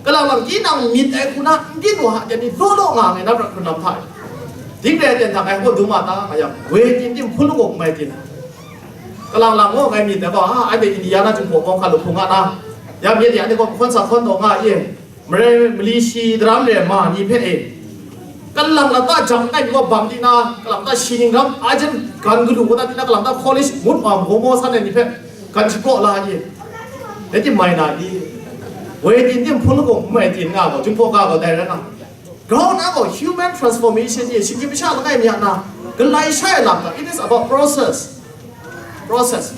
Kalang lang tinang myit ai hku na n byin wa, ya ni law law nga ngai na prat hkrun lam hta e. Ding rai ten hta ngai hpaw dum ma ta, nga yang, woi tin tim hpun lagaw n mai tin. Kalang lang gaw ngai myit ai gaw, a, anhte India na Jinghpaw kawng hkan lu hpung nga na, ya myit ya ni gaw hkawn sa hkawn taw nga i, marai mali shi daram re ma ni hpe e, kalang lata jang kai ni gaw bang di na, kalang ta shi ning ram, a jen gan galu kata di na, kalang ta college ngut wa gaw maw san ai ni hpe gan shapraw la i, dai tim mai na i, woi din tim hpun lagaw n mai tin nga gaw, Jinghpaw ga gaw dai rai nga. Ground na gaw human transformation ni, shinggyim masha langai mi a na, galai sha ai lam ta, it is about process. Process.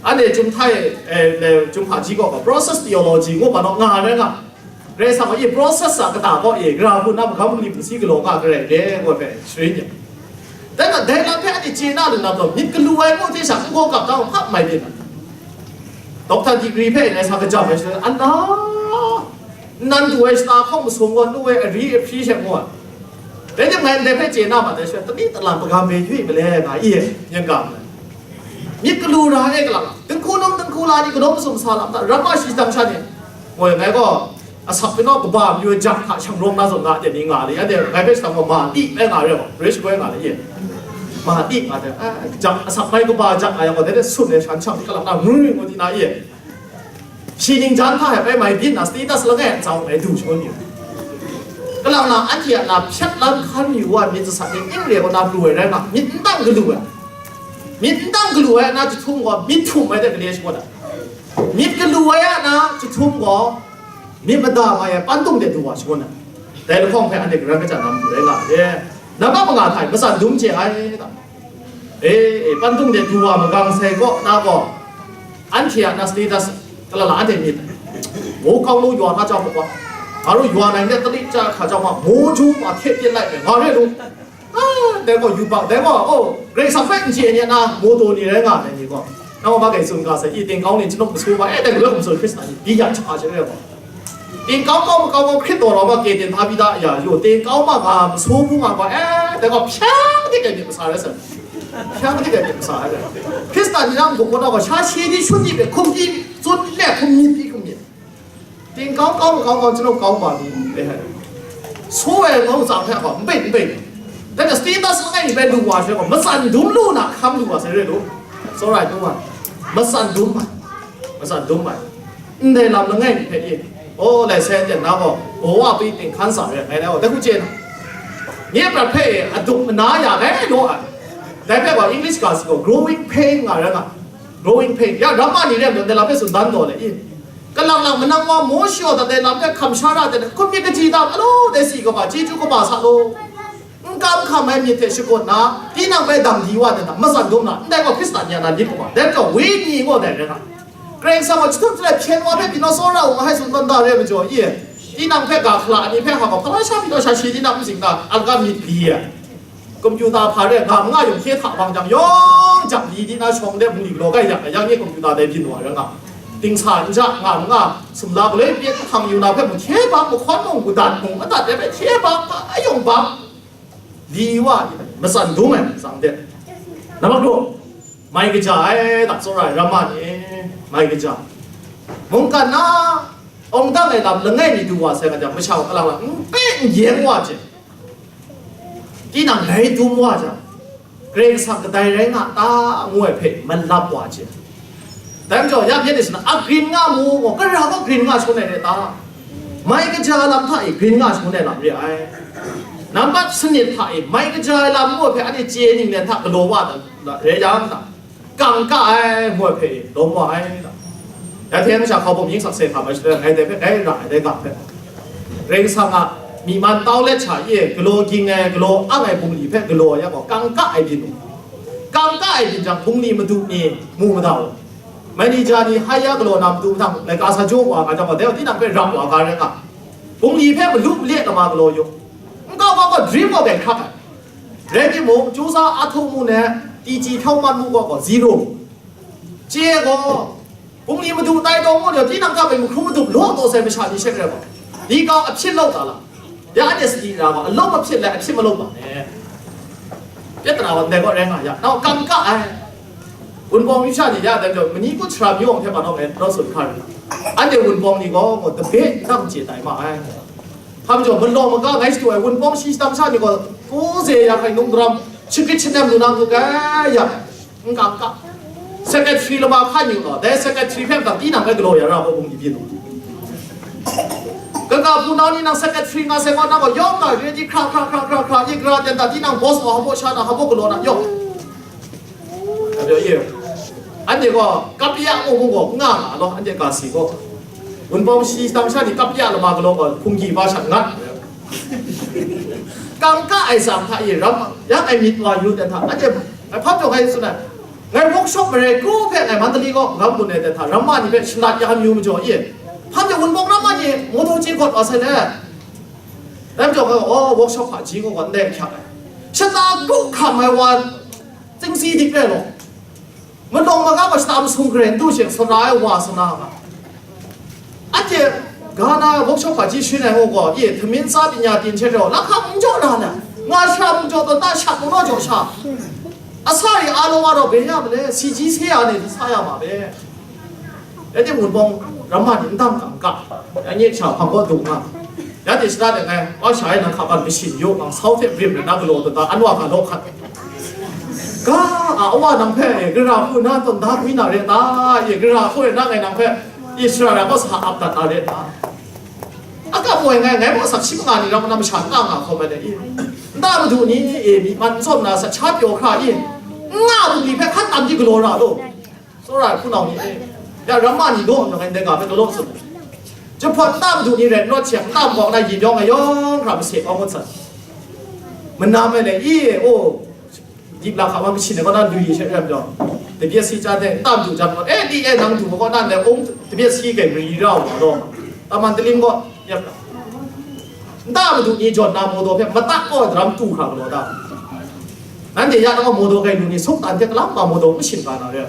Anhte Chyum Htai, eh, le, Chyum Hpa Ji gaw, process theology ngu pa naw nga rai nga. Karai Kasang gaw, i process a kata gaw, i, gara hku na magam bungli bungsi galaw nga garai re, gaw hpe, sharin ya. Dai na, dai lam hpe anhte chye na lu na taw, myit galu ai ngu hte sha, n gaw kap da, hkap mai byin na. Doctor degree hpe ngai sa kajam ai shaloi, ana, nnan du ai shata hkawng masum gaw, nu ai ari ahpyi hte ngu ai. Dai jang ngai ndai hpe chye na ma dai shaloi, tani talam magam hpe yui male nga i, yen ga ma ai. Myit galu ra e kalang, dinghku num dinghku la ni kanaw masum sa lam ta, ramma shi dang sha ni, ngoi ngai gaw, asak pyi naw kaba mayu ai jak hta shang rawng na zawn nga, teng ni nga ni, anhte ngai hpe shadang gaw ma ti ai nga re gaw, re shagoi nga ni, ma ti nga hte, a, jak asak mai kaba jak nga yang gaw, dai hte sun ai shan shang ni kalang na, ngwi ngu di na, i. Shi ning jan hta hpe bai mai byin na, status langai a ntsa hpe du shangun yu. Kalang na, anhte a na hpyak lam hkan yu wa myit tsat ni ning re gaw na lu ai rai nga, myit n dang galu ai. Myit n dang galu ai na jahtum gaw, myit htum ai de gale shangun ai. Myit galu ai a na jahtum gaw, myit mada mai ai pantung de du wa shangun ai. Dai lahkawng hpe anhte karan kaja na matu rai nga ai. Namba manga hta e, matsan dum chye ai ta. E, e, pantung de du wa magang sai kaw na gaw, anhte a na status, kalala anhte myit. Mo kau lo yaw na jau hkwa, nga ru yaw nai net tali cha hka jau hkwa, mo ju ma hte pyin lai ai, nga re lu. Ah, dai gaw yubak, dai gaw, oh, Karai Kasang hpe n chye ai ni a na, mo taw ni rai nga ai ni gaw, nang wa ma gai tsun ga sai, i, tingkau ni, chyinuk masu ma, eh, dai galoi hkum tsun Hkristan ni, byi ya cha ai re gaw. Tingkau kau makau gaw hkrit taw rau ma, ke ten hpa byi da ya yu, tingkau ma nga masu bu nga gaw, eh, dai gaw hpyang dik ai myit masa rai sai. Hpyang dik ai myit masa rai. Hkristan ni nang guk gaw, sha shi di shut di hpe hkum di tsun le hkum myit di hkum myit. Tingkau kau makau gaw chyinuk kau ma ni re ai. Su ai ngau tsang hpe gaw, n pei, n pei. Dai gaw status langai mi bai lu wa sha gaw, matsan dum lu na hkam lu wa sai re lu. Tsawra ai tu wa. Matsan dum ai. Matsan dum ai. Ndai lam langai mi hpe i, o, lai sai ten na gaw, baw wa pyi ting hkan sa re ai, ngai nai gaw, dai hku chye na. Nye prat hpe e, adup mana ya gai law ai. Dai hpe gaw, English ga si gaw, growing pain nga rai nga. Growing pain. Ya, ramma ni re ai majaw, ndai lam hpe tsun dan taw le i. Kalang lang manang wa mo shaw dat ai lam hpe hkam sha ra ai, hkum myit kaji da, alo, dai si kaba, chyeju kaba sa law. N kam hkam ai myit hte shakut na, tinang bai dang di wa na, matsan dum na, ndai gaw Hkristan ni a na lit wa, dai gaw wenyi ngu dai rai nga. Karai Kasang gaw chyahtum chyalai hpyen wa hpe pyi naw tsawra u nga hai tsun tawn da re ai majaw, i, tinang hpe ga hkala ai ni hpe hkam gaw, hpa la sha pyi naw sha shi tinang n sing ta, a laka myit li ai. Kompyuta hpa re nga ma nga yawng hkye hta bang jang, yawng jang li di na shawng de bungli galaw kai yang, yang e kompyuta dai byin wa rai nga. Dingsa n ja nga ma nga, sumla galoi pyen hkang yu na hpe mung hkye bang, mahkawn mung, madat mung, madat de hpe hkye bang, hpa yawng bang. Li wa, matsan dum ai, tsang de. Nampak dum, mai kaja ai, dak tsawra ai, ramma ni, mai kaja. Mungkan na, awng dang ai lam langai mi du wa sai nga jang, masha wa kalang lang, n pe n yeng wa je. Tinang rai dum wa jang, Karai Kasang kadai rai nga ta, ngu ai hpe malap wa je. Dai majaw, ya hpyen e sa na, a grin nga mu, gaw, gara gaw grin nga shangun ai re ta? Mai kaja lam hta e grin nga shangun ai lam re ai. Nambat sanit hta e mai kaja ai lam ngu ai hpe anhte chye ning len hta galaw wa da, da, re yang ta? Kang ka ai ngu ai hpe e lawm wa ai ta? Ya hte masha hkau bawm yin sakse hkam ai shaloi, ngai dai hpe gai ra ai dai ga hpe, Karai Kasang a myi man tau let sha e galaw ging ai, galaw ang ai bungli hpe galaw ai yang gaw, kang ka ai byin u. Kang ka ai byin jang, bungli madu ni mu madau u. Manager ni hire galaw na matu mahtang, laika sa jaw wa nga jang gaw, dai gaw tinang hpe rap wa ga rai nga. Bungli hpe malu male lama galaw yu. N kau kau gaw, dream gaw bai hkrak ai. Rai timung, chyu sa a htung mu ne, T G hpyaw man mu gaw gaw, zero. Chye gaw, bungli madu tai taw mu le, tinang hta bai mahkrum madup law taw sai masha ni she rai gaw, di kau ahpyin lau ta la? Ya anhte sadi ra gaw, alum ahpyin lai, ahpyin malum ma ne. Pyat tara gaw, ndai gaw rai nga ya. Nau, kang ka ai. Wunpawng myu sha ni ya, dai gaw, mani kut sara myu awng hte ma nawng e, rau tsun hkra ri. Anhte Wunpawng ni gaw, gaw, debate n dang chye tai ma ai. Hpa majaw, malawng maga ngai shadu ai Wunpawng shi shadang sha ni gaw, ko ze ya hkai nung daram, shagrit shanem lu na hku kai ya, n kang ka. Secretary lama hkan yu gaw, dai secretary hpe mung tinang bai galaw ya ra gaw, bungli byin. Kaga hpunau ni nang secretary nga sai gaw, nang gaw yawng nga re di hkra hkra hkra hkra hkra, yi gara ten da tinang boss gaw hpa sha na, hpa galaw na, yawng. Anhte gaw kap ya mu mu gaw, n nga nga law, anhte ga si gaw. Wunpawng shi shadang sha ni kap ya lama galaw gaw, hpunggi ba sha ngat. Kangka ai tsang hta e ram, yang ai myit wa yu dan hta, anhte ai hpap jawng ai tsun ai. Ngai workshop marai kru hpe ngai Mandalay gaw gam gun ai dan hta, ramma ni hpe shalat ya yu majaw e. Hpap jawng Wunpawng ramma ni motor chye gawt wa sai le. Dai majaw gaw, oh, workshop hpaji gaw gaw ndai hkyak ai. Shata kru hkam ai wa, Tsingsi dik rai law, malawng maga gaw shata masum garai n du she, sara ai wa sana nga. Anhte ga na workshop hpaji shin ai ngu gaw, ye, htamin tsa byin ya tin hte rau, lahkang n jaw na na, nga sha mung jaw tawn ta, shat mung naw jaw sha. Asa ri a law wa rau ben ya ma le, si ji se ya ni sa ya ma be. Ya de Wunpawng ramma ni n dang kang ga, ya nye sha hpang gaw dung nga. Ya de shada de ngai, wa sha e nang hka ban mashin yu, nang sau hte brim rai na galaw tawn ta, anwa ga law hkat. Ga, a, awa nang hpe, e, gara hku na tawn da gwi na re ta, e, gara hku e na ngai nang hpe, e, shara ra gaw sa ap dat na re ta. Akap moi ngai, ngai gaw asak shi manga ni rau na masha n nga nga hkawm ai le, e. Nta madu ni, e, myi man n tsawm na, sa cha pyaw hkra, e. N nga bungli hpe hkan tam di galaw ra law. Tsawra ai hpunau ni e, ya ramma ni law nang ngai ndai ga hpe galaw tsun ai. Jahpawt nta madu ni rai n rawt hte, nta makawng na yin yawng ai yawng hkra mase kau ngut san. Manam ai le, i e, o, dip la hka wa mashin ai kaw na lu yi she ram jaw, tebye si chya de, nta madu jam gaw, e, di e nang du ai kaw na ndai ung tebye si gai mari ra u na law, taman talim gaw, yap la. Nta madu ni jawn na modaw hpe matak kaw daram tu hkra galaw ta. Nanhte ya nang gaw modaw gai lu ni, suktan hte kalam pa modaw n shin ga na re.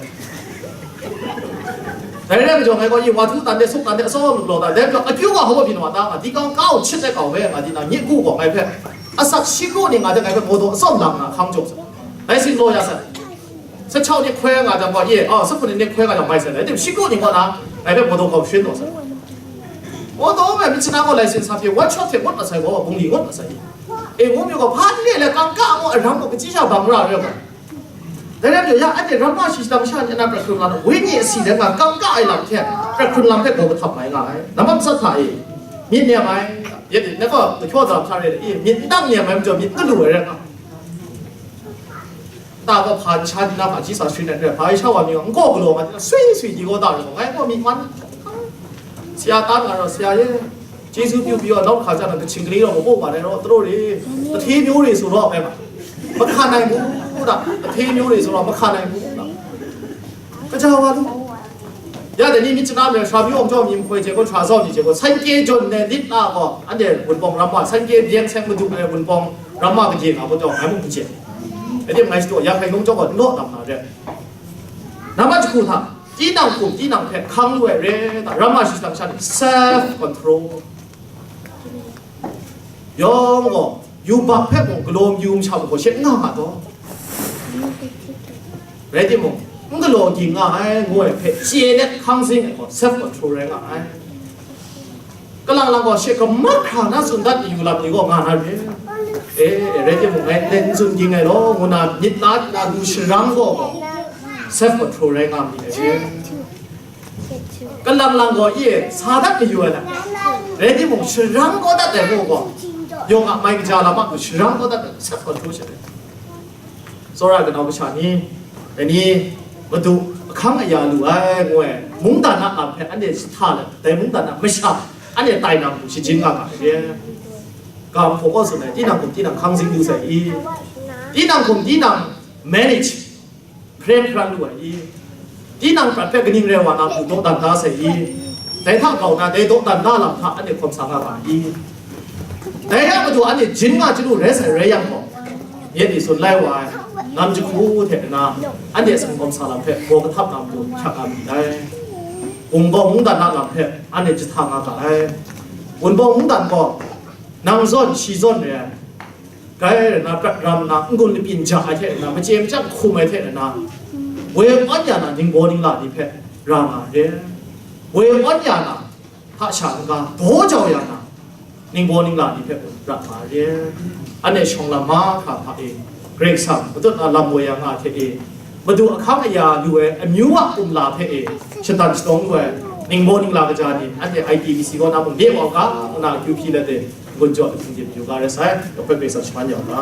Dai rai majaw ngai gaw, yi wa htu tan de, suktan de, atsawm lu galaw ta. Dai majaw, akyu wa hkawm byin wa ta nga, di kau kau hcit ai kau we nga, di na, nye ku gaw ngai hpe, asak shi kru ni nga de ngai hpe modaw atsawm lang na hkang jaw sa. Dai sin gaw ya sa. Sachau ni hkoi nga jang gaw, ye, a, sahpun ni hkoi nga jang mai sai dai, tim shi kru ni gaw na, ngai hpe modaw kau sharin taw sai. Modaw me myit chana gaw license sa hpyi, workshop hte ngut masai gaw, bungli ngut masai. E, ngu mi gaw, hpa n le le kangka mu aram gaw, kachyi sha bang ra re gaw. Dai rai majaw, ya, anhte ramma shi shadang sha ni na prat hkrun lam, wenyi asi dai nga kangka ai lam hte, prat hkrun lam hpe gaw kahtap mai nga ai. Nambat matsat hta e, myit nem ai, yet, na gaw, lahkyaw daram hta re, e, myit n dang nem ai majaw, myit n galu ai rai nga. Nta gaw hpa n sha di na hpa ji sa sharin ai hpe, hpa sha wa mi gaw n gaw galaw nga di na, sui sui di gaw da rai gaw, ngai gaw myi man, sya tan nga rau, sya ye, Chyeju pyu pyu a, nawt hka ja na, kaching kali rau mabaw ma ai raw, taraw re, tahte myu re su raw ai ma, mahkan ai mu da, tahte myu re su raw, mahkan ai mu da. Kaja wa lu. Ya dai ni myit chana me, sha byu awng jaw mi mahkoi hte gaw, sha zau ni hte gaw, san kye jawn ai lit na gaw, anhte Wunpawng ram wa, san kye byeng seng madu ai Wunpawng ram wa kaje nga gaw, ngai mung n chye. Ade ngai shadaw ya hkai nung jaw gaw, n law tam na re. Nambat jahku hta, tinang hkum tinang hpe hkang lu ai re, ta, ramma shi shadang sha ni, self control. Yawng gaw, yubak hpe mung galaw mayu masha mung gaw she n nga nga taw. Rai timung, n galaw ging nga ai, ngu ai hpe chye let hkang zing ai gaw, self control rai nga ai. Kalang lang gaw, she kamat hkra na tsun dat mayu lam ni gaw nga na re. E, rai timung, ngai n tsun ging ai law, ngu na myit la na lu sharang gaw gaw, self control rai nga mi ai re. Kalang lang gaw, i, sa dat mayu ai lam. Rai timung, sharang kau dat ai gaw gaw, yawng a mai kaja lam a, sharang kau dat ai, self control sha ai. Tsawra ai kanau kasha ni, dai ni, madu, ahkang aya lu ai, ngu ai, mungdan a lam hpe anhte jahta let, dai mungdan a masha, anhte tai na matu shajin nga ga ai. Ga hpaw kaw tsun ai, tinang hkum tinang hkang zing lu sai i, tinang hkum tinang manage, hpren hpran lu ai i, tinang prat hpe kaning rai wa na matu dawdan da sai i, dai hta grau na, dai dawdan na lam hta anhte hkawm sa nga ga i, dai a matu anhte jin nga chyalu rai sai rai yang gaw, myit ni tsun lai wa ai, nam jahku hte na, anhte a sanggawm sa lam hpe gaw kahtap na matu hkyak nga myit dai. Wunpawng mungdan a lam hpe anhte jahta nga ga ai. Wunpawng mungdan gaw, nang zawn, shi zawn rai ai. Gai rai na, prat ram na, n-gun lapyin ja ai hte na, machye machyang hkum ai hte na, woi awn ya na, ningbaw ningla ni hpe ra nga ai. Woi awn ya na, hpa sha n-ga daw jau ya na, ningbaw ningla ni hpe mung prat nga re. Anhte shawng lam mahkra hta e, Karai Kasang matut na lam woi ya nga hte e, Madu ahkang aya lu ai amyu a kumla hpe e, shatan shadawng lu ai ningbaw ningla kaja ni, anhte I T B C kaw na mung de wa u ga, ngu na akyu hpyi let e, gun jaw htingdip yu ga rai sai, dawhpoi Karai Kasang shaman ya u ga.